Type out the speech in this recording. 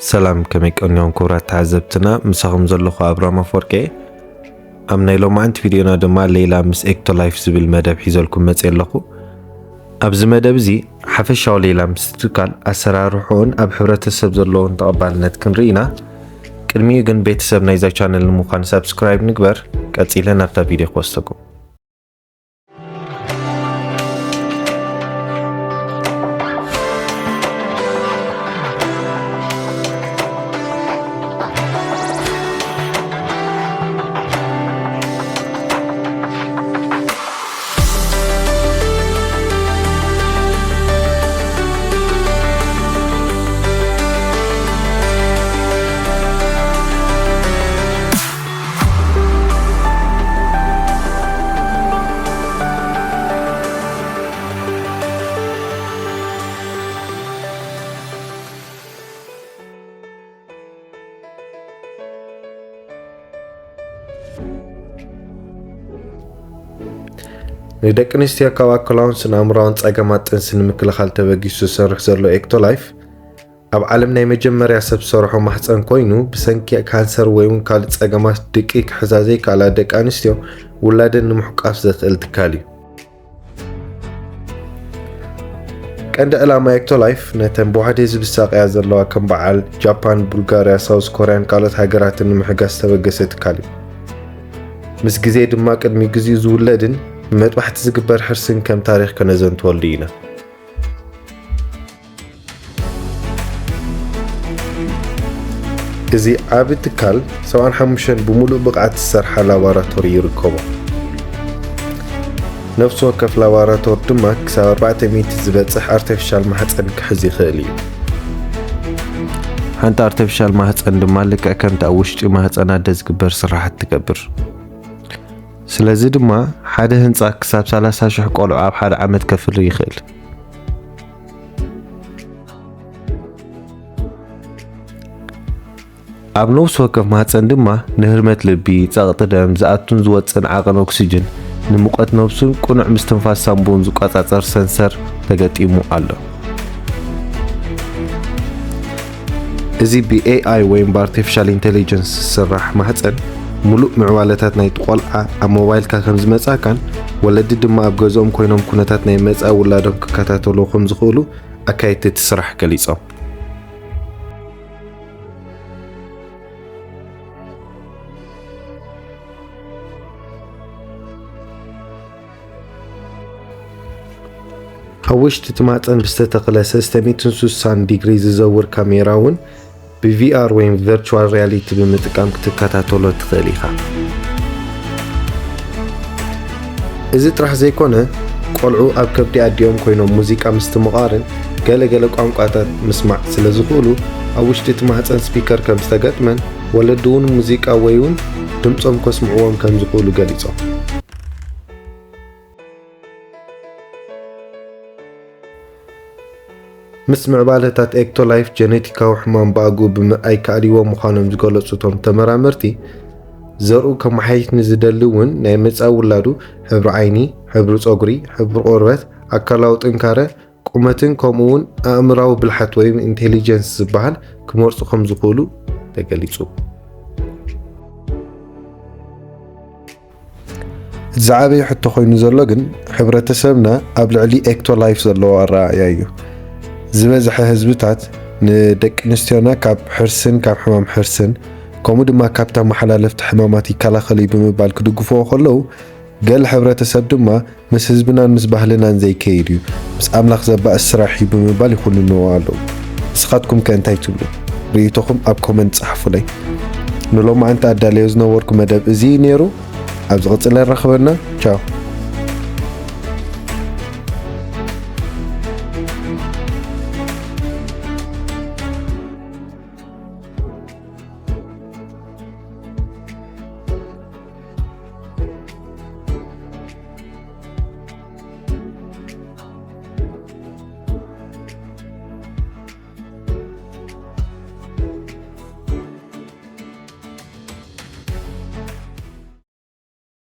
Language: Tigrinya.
ሰላም፣ ከመይ ቀኒኹም ክቡራት ተዓዘብትና? ምሳኹም ዘለኹ ኣብራም ኣፈወርቂ። ኣብ ናይ ሎማዓንቲ ቪድዮና ድማ ሌላ ምስ ኤክቶላይፍ ዝብል መደብ ሒዘልኩም መፅየ ኣለኹ። ኣብዚ መደብ እዚ ሓፈሻዊ ሌላ ምስ ትካል ኣሰራርሕኡን ኣብ ሕብረተሰብ ዘለዎን ተቐባልነት ክንርኢ ኢና። ቅድሚኡ ግን ቤተሰብ ናይዛ ቻነል ንምዃን ሳብስክራይብ ንግበር። ቀፂለ ናብታ ቪድዮ ክወስደኩም። ንደቂ ኣንስትዮ ካብ ኣካላውን ስነ ኣእምሮኣውን ጸገማት ጥንሲ ንምክልኻል ተበጊሱ ዝሰርሕ ዘሎ ኤክቶላይፍ፣ ኣብ ዓለም ናይ መጀመርያ ሰብ ዝሰርሖ ማህጸን ኮይኑ፣ ብሰንኪ ካንሰር ወይ እውን ካልእ ጸገማት ድቂ ክሕዛ ዘይከኣላ ደቂ ኣንስትዮ ውላደን ንምሕቋፍ ዘኽእል ትካል እዩ። ቀንዲ ዕላማ ኤክቶላይፍ ነተን ብዋህዲ ህዝቢ ዝሳቐያ ዘለዋ ከም በዓል ጃፓን፣ ቡልጋርያ፣ ሳውዝ ኮርያን ካልኦት ሃገራትን ንምሕጋዝ ዝተበገሰ ትካል እዩ። ምስ ግዜ ድማ ቅድሚ ግዚኡ ዝውለድን ብመጥባሕቲ ዝግበር ሕርስን ከም ታሪኽ ከነዘንትወሉ ኢና። እዚ ዓቢ ትካል ሰብዓን ሓሙሽተን ብምሉእ ብቕዓት ዝሰርሓ ላቦራቶሪ ይርከቦ። ነፍሲ ወከፍ ላቦራቶሪ ድማ ክሳብ ኣርባዕተ ሚእቲ ዝበጽሕ ኣርቲፊሻል ማህጸን ክሕዝ ይኽእል እዩ። ሓንቲ ኣርቲፊሻል ማህጸን ድማ ልክዕ ከምቲ ኣብ ውሽጢ ማህጸን ኣደ ዝግበር ስራሓት ትገብር። ስለዚ ድማ ሓደ ህንጻ ክሳብ ሰላሳ ሽሕ ቆልዑ ኣብ ሓደ ዓመት ከፍሪ ይኽእል። ኣብ ነፍሲ ወከፍ ማህጸን ድማ ንህርመት ልቢ፣ ጸቕጢ ደም፣ ዝኣቱን ዝወጽእን ዓቐን ኦክሲጅን፣ ንሙቐት ነብሱን ቅኑዕ ምስትንፋስ ሳንቡን ዝቆጻጸር ሰንሰር ተገጢሙ ኣሎ። እዚ ብ ኤኣይ ወይ ብኣርቲፊሻል ኢንተሊጀንስ ዝስራሕ ማህጸን፣ ምሉእ ምዕባለታት ናይቲ ቆልዓ ኣብ ሞባይልካ ከም ዝመጻካን፣ ወለዲ ድማ ኣብ ገዝኦም ኮይኖም ኩነታት ናይ መጻኢ ውላዶም ክከታተሉ ከም ዝኽእሉ ኣካየድቲ እቲ ስራሕ ገሊጾም። ኣብ ውሽጢ እቲ ማህጸን ብዝተተኽለ ሰለስተ ሚእትን ስሳን ዲግሪ ዝዘውር ካሜራ እውን ብ ቪኣር ወይ ቨርቹዋል ሪያሊቲ ብምጥቃም ክትከታተሎ ትኽእል ኢኻ። እዚ ጥራሕ ዘይኮነ፣ ቆልዑ ኣብ ከብዲ ኣዲኦም ኮይኖም ሙዚቃ ምስትምቓርን ገለ ገለ ቋንቋታት ምስማዕ ስለ ዝኽእሉ፣ ኣብ ውሽጢ እቲ ማህጸን ስፒከር ከም ዝተገጥመን፣ ወለዲ እውን ሙዚቃ ወይ እውን ድምጾም ከስምዕዎም ከም ዝኽእሉ ገሊጾም። ምስ ምዕባለታት ኤክቶላይፍ ጀነቲካዊ ሕማም ብኣግኡ ብምርኣይ ከኣልይዎ ምዃኖም ዝገለጹ እቶም ተመራመርቲ፣ ዘርኡ ከመሓይሽ ንዝደሊ እውን ናይ መጻኢ ውላዱ ሕብሪ ዓይኒ፣ ሕብሪ ጸጉሪ፣ ሕብሪ ቆርበት፣ ኣካላዊ ጥንካረ፣ ቁመትን ከምኡ እውን ኣእምራዊ ብልሓት ወይ ኢንቴሊጀንስ ዝበሃል ክመርጹ ከም ዝኽእሉ ተገሊጹ። እቲ ዝዓበየ ሕቶ ኮይኑ ዘሎ ግን፣ ሕብረተሰብና ኣብ ልዕሊ ኤክቶላይፍ ዘለዎ ኣረኣእያ እዩ። ዝበዝሐ ህዝብታት ንደቂ ኣንስትዮና ካብ ሕርስን ካብ ሕማም ሕርስን፣ ከምኡ ድማ ካብ ተመሓላለፍቲ ሕማማት ይከላኸል እዩ ብምባል ክድግፍዎ ከለዉ፣ ገለ ሕብረተሰብ ድማ ምስ ህዝብናን ምስ ባህልናን ዘይከይድ እዩ፣ ምስ ኣምላኽ ዘባእስ ስራሕ እዩ ብምባል ይኹንንዎ ኣለዉ። ንስኻትኩም ከ እንታይ ትብሉ? ርእይቶኹም ኣብ ኮመንት ጸሓፉለይ። ንሎማዓንቲ ኣዳልዮ ዝነበርኩ መደብ እዚ እዩ ነይሩ። ኣብ ዝቕጽል የራኽበና። ቻው።